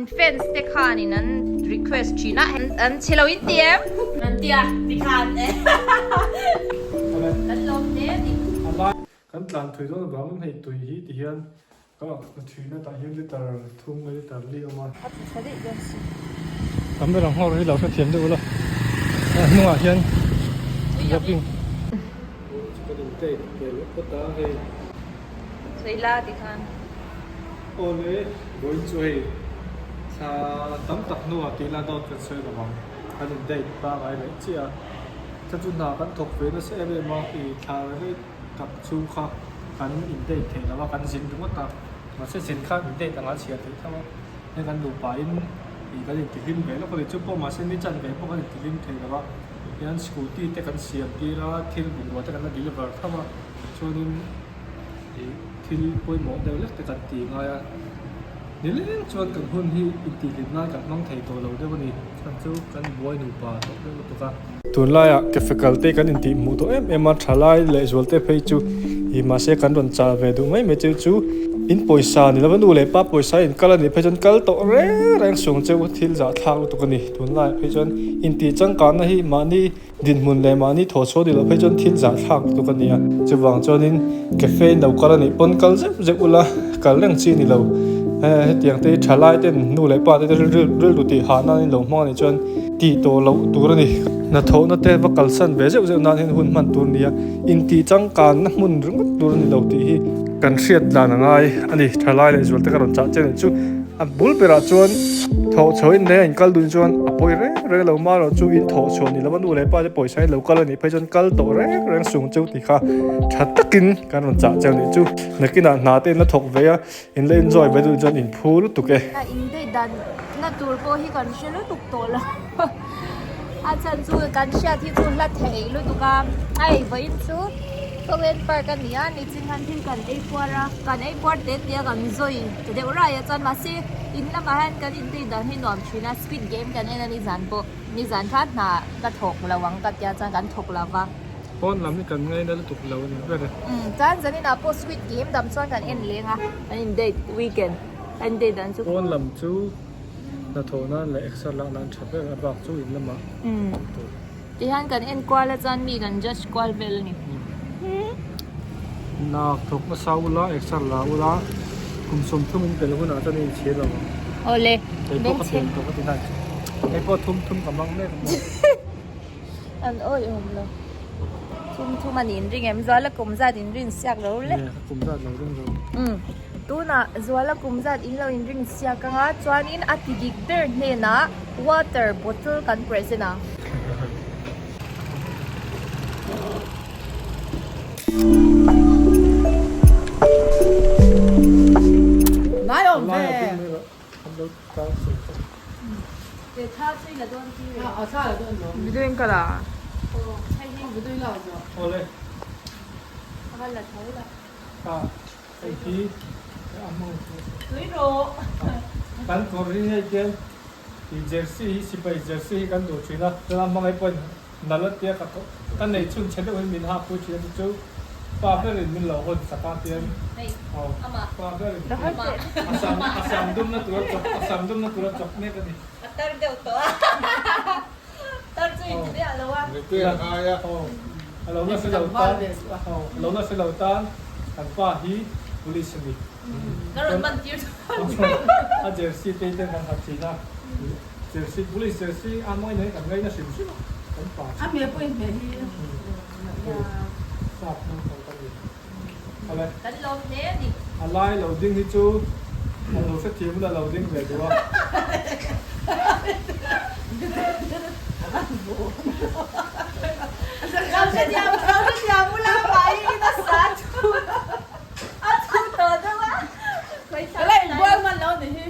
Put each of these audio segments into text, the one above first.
Fans te khan in an request thin a, an chhe lo in ti em? An ti a, ti khan e. Kan lawm hle a ni. Kan tlan thui dawn avangin hei tui hi ti hian ka thui na tah hian liter thum nge liter li a awm a. A ti tha daih dawn si. Tam ber ang nghawr hi lo hrethiam deuh ula a hnungah hian zapping. Kan in take ve leh phawt a hei. Sawi la ti khan. Awle, vawiin chu hei thla tam tak hnuah tih la dawt kan sawi lo vang. Kan in date pangai leh chiah a, chhan chu hna kan thawk ve nasa em em a, i thla rei tak chhung kha kan in date thei lo a, kan zin ringawt a, mahse zin khan in date anga chhiar theih tho a, hei kan nupa in ih kan intihlim ve lawk a ni, chu pawh mahse ni chan ve pawh kan intihlim thei lo a, hian scooty te kan siam tir a, thil bungrua te kan la deliver tho a, chuanin. Ih thil pawimawh deuh lek te kan ti ngai a, nileng chuan kan hun hi intihhlim nan kan hmang thei tawh lo deuh a ni, chhan chu kan buai nupa tawh deuh lutuk a. Tunlaiah cafe kal te kan intih hmuh tawh em em a, thalai leh zual te phei chu ih mahse kan rawn chal ve duh mai mai chu chu in pawisa ni lova nu leh pa pawisa in kal a nih phei chuan kal tawh reng reng sung cheu thil zahthlak lutuk a ni, tunlaiah phei chuan intih changkanna hi mahni. Dinhmun leh mahni thaw chhuah ni loh phei chuan thil zahthlak lutuk a ni a, chuvang chuanin cafe in lo kal a nih pawn kal zeuh zeuh ula kal reng chi a ni lo. Hetiang te hi thalai ten nu leh pa te rilru tih hah nan in lo hmang a nih chuan tih tawh loh tur a ni. Hnathawhna te va kalsan ve zeuh zeuh nan hian hun hman tur a ni a, intih changkanna hmun ringawt tur a ni lo tih hi kan hriat dan a ngai a ni. Thalai leh zual te ka rawn chah chian anih chu. A bul berah chuan thawh chho in leh a inkal dun chuan a pawi reng reng lo ma erawh chu in thawh chhuah ni lova nu leh pa te pawisa in lo kal a nih phei chuan kal tawh reng reng sung cheu tih kha tha takin kan rawn chah cheu nih chu nakinah hna te in la thawk ve a in la enjoy ve duh chuan in phu lutuk e. A in daih dan na tur pawh hi kan hre lutuk tawh lo a chhan chu kan hriat hi chu hla theih lutuk a hei vawiin chu Foreign park a ni a nichin khan thil kan ei puar a kan ei puar te te a kan zawi ta deuh rai a chuan mahse in lamah hian kan intei dan hi nuam thin a squid game kan en a nizan pawh nizan kha hna ka thawk lo ang ka tia chuan kan thawk lo va. Pawn lam hi kan ngaina lutuk lo a ni ber e. Umm chuan zanin ah pawh squid game dam chuan kan en leng a kan in date weekend kan date dan chu. Pawn lam chu hnathawh nan leh exer lak nan tha ber a bak chu in lamah awm tur. Tihian kan en kual a chuan mi kan judge kual vel a ni. Nak thawk nasa ula, exer la ula, kum 30 in tel hunah chuan i inchhir lo ang. Awle, Kei pawh ka pian tawh ka ti hnan chu. Kei pawh thum thum ka mang mek ang. An awihawm lo. Thum thum a ni inring em? Zuala kum zat inrin siak lo le. Nge, ka kum zat lo ring lo. Umm, tunah Zuala kum zat in lo inring siak anga chuanin a ti dik ber hnenah water bottle kan present a. Nai awm ve. Kan kawr hi hei hian ih jersey hi sipai jersey hi kan duh thin a chuan a hmangaih pawhin nal a tia ka ka nei chhun chhe deuh hi min hak pui thin a chu chu pa berin min lo hawn sak a tian aw pa berin a sam a sam dumna tura chawp a sam dumna tura chawp mek a ni. A tar deuh tawh a tar chu in ti deuh lo a. Aw a lo nasa lo tan aw a lo nasa lo tan kan pa hi police a ni. Ka rawn man tir A jersey te ten kan ha thin a jersey police jersey a mawi nen kan ngaina hrim hrim a kan pa A hmel pawh in hmel hi sap naupang ka ni ale. Kan lawm hle a ni. A lai lo ding hi chu a lo hrethiam ula lo ding ve duh a. Lo hrethiam lo hrethiam ula mahni in a sa thu. A thu tawh deuh a. Ka la inbual hman lo ni hi.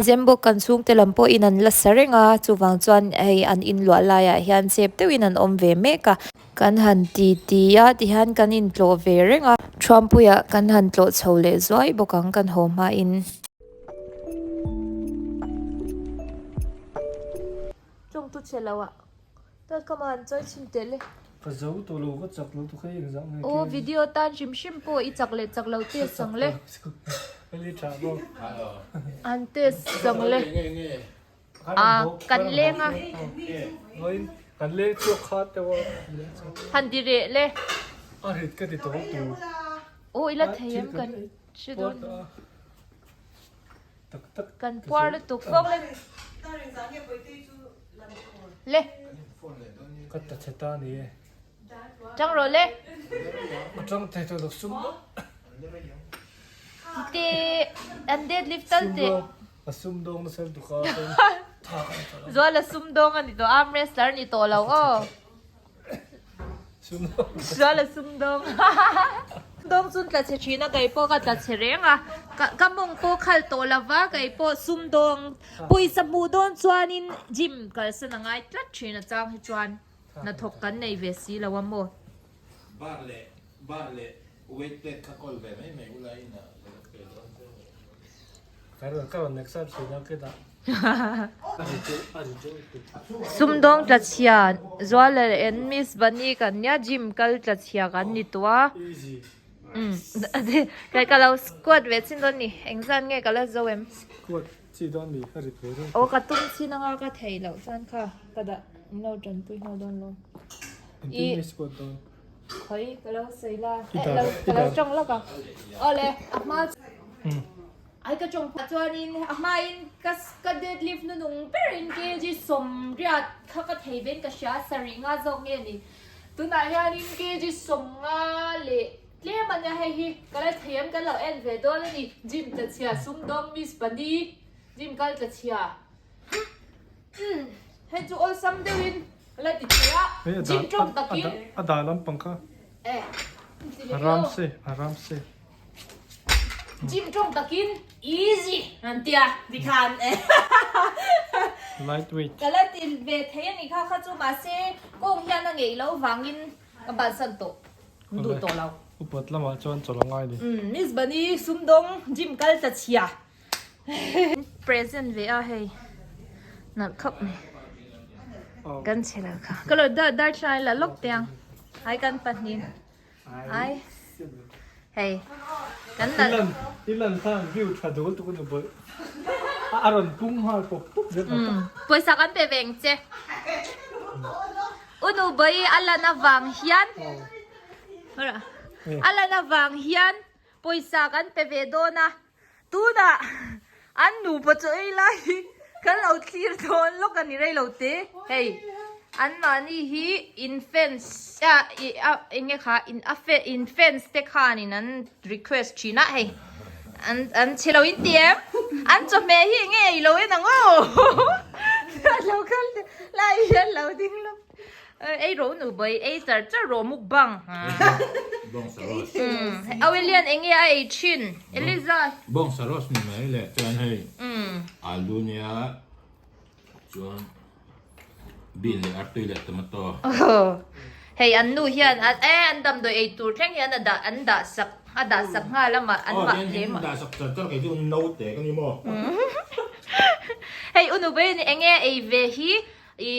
Zembawk kan chhungte lam pawhin an la sa reng a, chuvang chuan hei an inluah laiah hian chep deuhin an awm ve mek a. Kan han ti ti a tihian kan intlawh ve reng a, Thuampuiah kan han tlawh chho leh zuai bawk ang kan haw hmain. Tawngtu che lo ah. Tawt ka man chawi chhun tel e. Ka zo tawh lo ka chak lo tu kha engzah nge Aw video tan hrim hrim pawh i chak leh chak lo test ang le. Heli tha bawk. An test ang le. A kan leng a. Kan leng chhuak kha deuh a. Han ti reh le. A rit ka ti tawh tu. Aw ila thei em kan hre dawn. Tak tak. Kan puar lutuk fawk le. Le. Ka ta chhe ta ni e. Tang rawh le. Ka tang thei tawh lo sum. Te an deadlift tal te. A sumdawng nasa lutuk a chuan tha ka ni tawh lo. Zual a sumdawng a ni tawh arm wrestler a ni tawh lo aw. Sumdawng. Zual a sumdawng. Sumdawng chu tla chhe thin a kei pawh ka tla chhe reng a. Ka ka mawng pawh khal tawh lo va kei pawh sumdawng pawisa hmuh dawn chuanin gym kalsan a ngai tlat thin a chang hi chuan hnathawk kan nei ve si lo a maw. Bar leh bar leh weight plate kha kawl ve mai mai ula in ah ka lo pe dawn che u. Sumdawng tlachhia Zuala and Miss Bunny kan nia gym kal tlachhia kan ni tawh a umm ka lo squat ve chin dawn ni engzat nge ka la zo em aw ka tum chin anga ka thei loh chuan kha ka dah an lo tanpui nghal dawn lo i khawi ka lo sawi la ka lo tawng lawk ang awle a hma Ai ka tawng phah chuanin a hmain ka ka deadlift nunung berin kg sawmriat kha ka thei vein ka hria sarih nga zawk nge ni. Tunah hianin kg sawmnga leh tlem a nia hei hi ka la thei em kan lo en ve dawn a ni. Gym tla chhia sumdawng miss pali gym kal tla chhia hei chu awlsam deuhin ka la ti thei a gym tawng takin. A dah lampang kha. Eh. Aram se aram se. Gym tawng takin easy an tia tikhan Lightweight. Ka la ti ve thei a ni kha kha chu mahse kawng hian a ngeih loh vangin ka bansan tawh duh tawh lo. Upat lamah chuan chawlh a ngai ni. Umm Miss Bunny sumdawng gym kal ta chhia. Present ve a hei nalh khawp mai kan chhe lo kha. Ka lo darthlalang la lawk teh ang hai kan pahnih. Ai. Hei. Kan nal. Ilan ilan khan view tha dul tuk nu bol. A ron pung hal pop pop zet ta. Pawisa kan pe veng che. Unu boi alan avang hian. Ora. Alan avang hian pawisa kan pe ve dawn a. Tunah an nupa chaw ei lai hi kan lo thlir dawn lawk a ni rei lo te. Hei anmahni hi in fans a ih a eng nge kha in a in fans te khanin an request thin a hei an an chhe lo in ti em an chawhmeh hi eng nge ei lo en ang aw lo kal lai hian lo ding lawk. Ei ro nu bai ei char char ro mukbang. Bawngsa roast. Awelian enge a ei thin Eliza. Bawngsa roast ni mai leh chuan hei alu nia chuan bean leh artui leh tomato. Hei an nu hian e an damdawi ei tur thleng hian a dah an dah sak a dah sak nghal a mah an mah hle mah. Dah sak char char kei chu naute ka ni maw. Hei u nu bai enge a ei ve hi I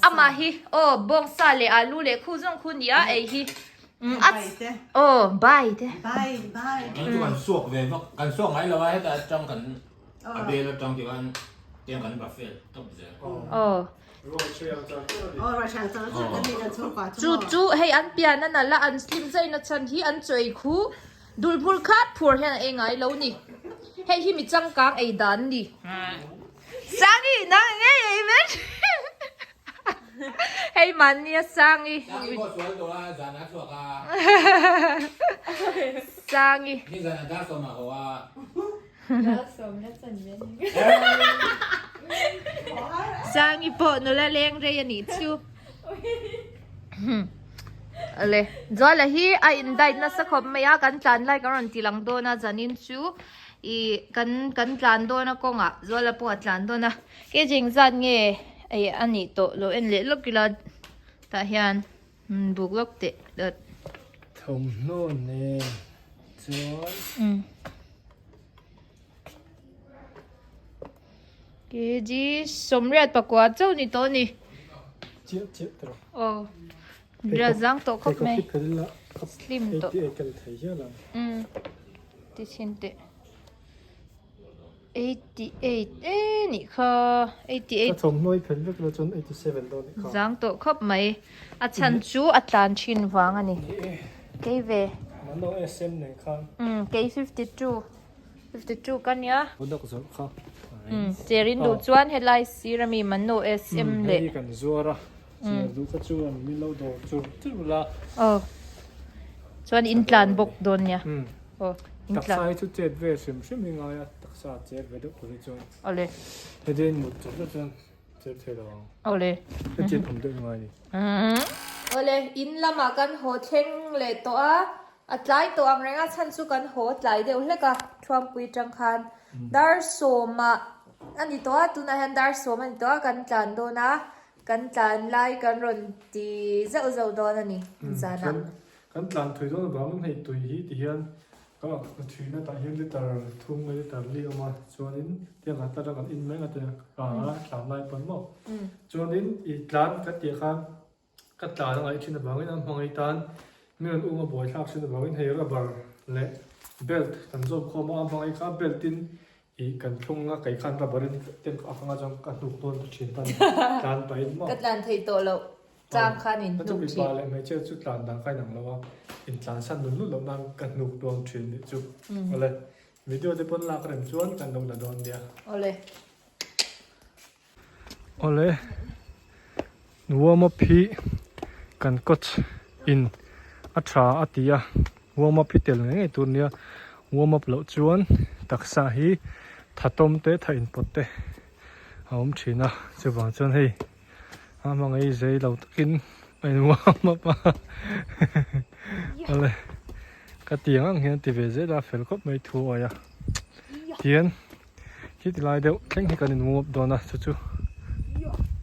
amah hi aw bawngsa leh alu leh khu zawng khu nia ei hi aw bai te Kan chu kan suak ve vak kan suak ngai lo a heta atang kan a bel atang ti khan tiang kan buffet tawp zel aw chu chu hei an pian a nalh a an slim zaina chhan hi an chaw ei khu dulhmul khat phur hian a ei ngai lo ni hei hi mi changkang ei dan ni. Sangi nang ngei ei ve Hei mahni a Sangi. Sangi pawh sual tawh a zan a chhuak a. Sangi. Ni zan a dar sawm a haw a. Dar sawm la chan ve ni. Sangi pawh nula leng rei a nih chu. Ale Zuala hi a in diet nasa khawp mai a kan tlan lai kan rawn ti lang dawn a zanin chu. Ih kan kan tlan dawn a kawngah Zuala pawh a tlan dawn a ke cheng zat nge ih a nih tawh lo en leh lawk ila tah hian buk lawk teh dawt. Thawmhnaw nen chuan. Kg sawmriat pakua chauh ni tawh a ni. Chiah chiah tawh. Aw. Ria zang tawh khawp mai. Slim tawh. Umm ti chhin teh. 88 e nih kha 88. Zang tawh khawp mai. A chhan chu a tlan thin vang a ni. Kei ve. Umm kei 52. 52 ka nia. Umm cherin duh chuan helai sir ami Mano SM leh. Chiar duh kha chuan min lo dawr chur chur la. Aw. Chuan in tlan bawk dawn nia. Aw. In tlan. Taksa hi chu chet ve hrim hrim hi ngai a, taksa chet ve deuh tur hi chuan. Awle. Heti in mut chawp deuh chuan chet thei lo ang. Awle. Heti in awm deuh ngai ni. Awle, in lamah kan haw thleng leh tawh a, a tlai tawh ang reng a, chhan chu kan haw tlai deuh hlek a, Thuampui tang khan dar sawmah a ni tawh a, tunah hian dar sawm a ni tawh a, kan tlan dawn a, Kan tlan lai kan rawn ti zauh zauh dawn a ni zanah. Kan tlan thui dawn avangin hei tui hi ti hian ka thui na tah hian liter thum nge liter li a awm a chuanin tiang ah tara kan in mai nga te a tlan lai pawn maw chuanin i tlan ka tih khan ka tlan a ngaih thin avangin an hmangaih tan mi rawn um a buai thlak thin avangin hei rubber leh belt kan zawm khawm a a hmangaih kha belt in Ih kan thlung a kei khan rubber in ten a kanga chuan ka hnuk dawn ta thin tan tlan pah in maw. Ka tlan thei tawh loh tlang khan in hnuk thin. Mipa leh hmeichhia chu tlan dan kha inang lo a, in tlan san nul nul loh nan ka hnuk dawn thin nih chu. Awle video te pawn lak rem chuan kan lo la dawn nia. Awle. Awle warm up hi kan coach in a tha a ti a warm up hi tel ngei ngei tur nia warm up loh chuan taksa hi tha tawm te tha inpawt te a awm thin a chuvang chuan hei a hmangaih zei lo takin a in warm up a awle ka ti ang ang hian ti ve zel a fel khawp mai thu awi a tian. Khi ti lai deuh thleng hi kan in warm up dawn a chu chu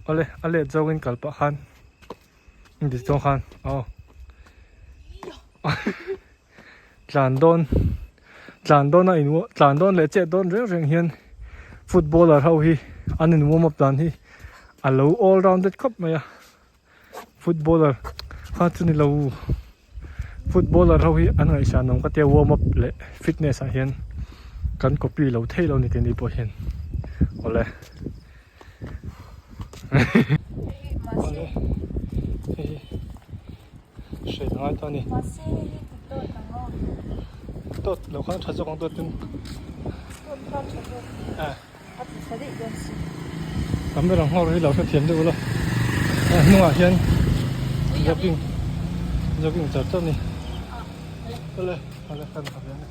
awle a let zawngin kal pah khan in ti zawng khan aw tlan dawn tlan dawn a in tlan dawn leh chet dawn reng reng hian footballer ho hi an in warm up dan hi a lo all rounded khawp mai a. Footballer kha chu ni lo footballer ho hi an ngaihsan awm ka tia warm up leh fitness ah hian kan copy lo thei lo ni keini pawh hian awle awle hei hi hriat a ngai ta a ni dawt lo khan tha zawk ang dawt in Camera nghawr hi lo hrethiam deuh ula a hnungah hian jogging jogging char char a ni awle awle kan ha ve ang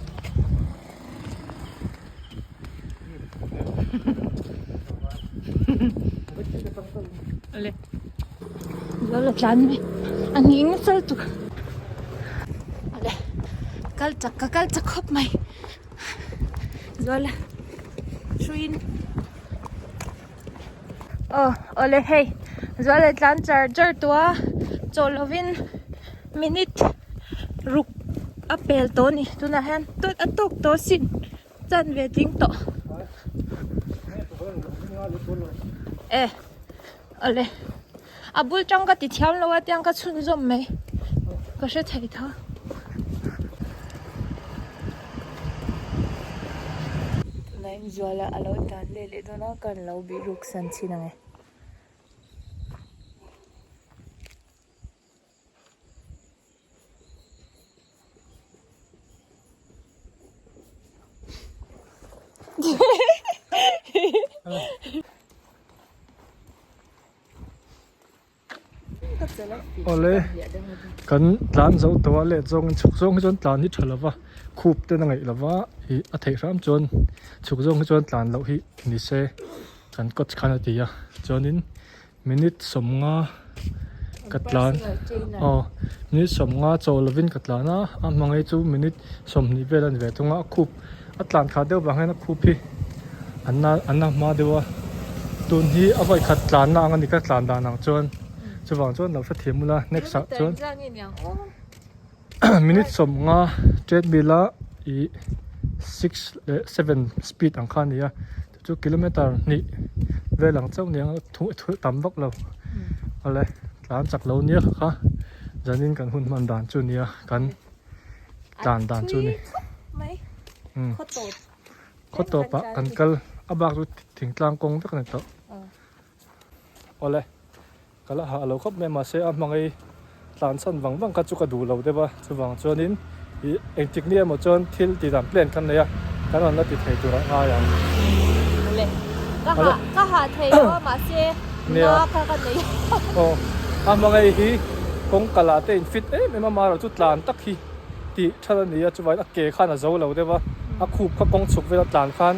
awle lo tlan mai a nghing nasa lutuk awle kal chak ka kal chak khawp mai. Zuala hruiin aw awle hei Zuala tlan char char tawh a chaw lovin minute ruk a pel tawh a ni tunah hian tawt a tawk tawh asin chan ve tling tawh e awle a bul tang ka ti thiam lo a tiang ka chhunzawm mai ka hre thei tho. Tunah Zuala a lo tan leh leh dawn a kan lo bih ruk san chin ang e. Awle kan tlan zo tawh a let zawngin chhuk zawng hi chuan tlan hi tha lova khup ten a ngaih lova ih a theih hram chuan chhuk zawng hi chuan tlan loh hi ni se kan coach khan a ti a chuanin minute sawmnga ka tlan aw minute sawmnga chaw lovin ka tlan a a hmangaih chu minute sawmhnih vel a ni ve thung a a khup a tlan khat deuh vang hian a khup hi an na an na hma deuh a tun hi a vawi khat tlan na ang a ni ka tlan dan ang chuan chuvang chuan lo hrethiam ula next ah chuan minute sawmnga treadmill a ih six leh seven speed ang kha a ni a. Chu kilometer hnih vel ang chauh nia thu thu tam vak lo awle tlan chak lo nia kha kha. Zanin kan hun hman dan chu nia kan tlan dan chu ni. Khaw tawpah kan kal a bak chu thingtlang kawng vek a ni tawh. Awle ka la hah lo khawp mai mahse a hmangaih tlan chhan vang vang kha chu ka duh lo deuh a chuvang chuanin ih engtik ni emaw chuan thil tih dan plan kan nei a kan rawn la ti thei tur ah ngai ang. Awle ka hah ka hah thei lo a mahse Nia na kha ka nei aw a hmangaih hi kawng kal ah te in fit em em a amaherawh chu tlan tak hi tih that a ni a chuvangin a ke khan a zo lo deuh a a khup kha kawng chhuk vel a tlan khan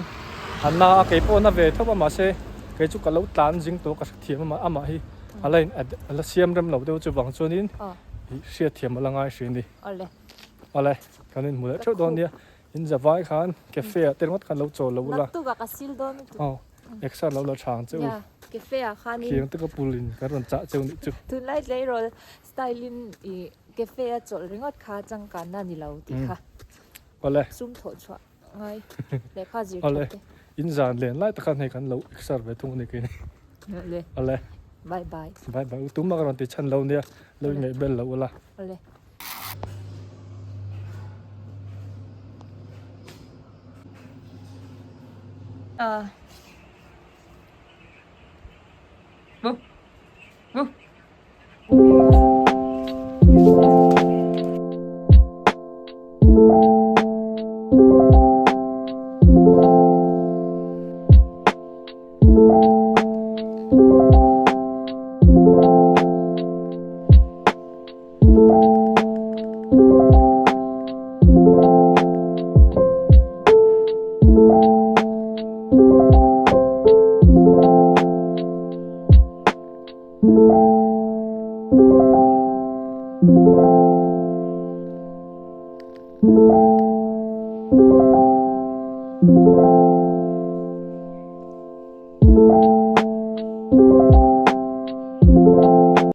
a na a kei pawh a na ve tho a mahse kei chu ka lo tlan zing tawh ka hrethiam a amah hi a la in a la siam rem lo deuh chuvang chuanin ih hriatthiam a la ngai hri a ni awle kan inhmu leh theuh dawn nia in zavai khan cafe ah te ringawt khan lo chawl lo ula aw exer lo la chhang che u cafe ah khanin khiang te ka pul in kan rawn chah cheu nih chu tunlai tleirawl style in ih cafe a chawlh ringawt kha changkanna ni lo tih kha awle sum thawh chhuah ngai lehkha zir awle that te in zan len lai takhan hei kan lo exer ve thung a ni kei ni awle awle bye bye bye bye u tumah ka rawn ti chhan lo nia lo ingaih bel lo ula awle ah